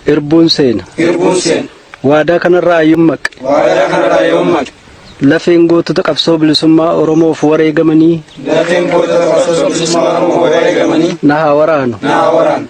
Irbuun seena. Irbuun seena. Waadaa kanarraa yoon maqe. Waadaa kanarraa yoon maqe. Lafeen gootota qabsoo bilisummaa Oromoof wareegamanii. Lafeen gootota qabsoo bilisummaa Oromoof wareegamanii. Na haa waraanu. Na haa waraanu.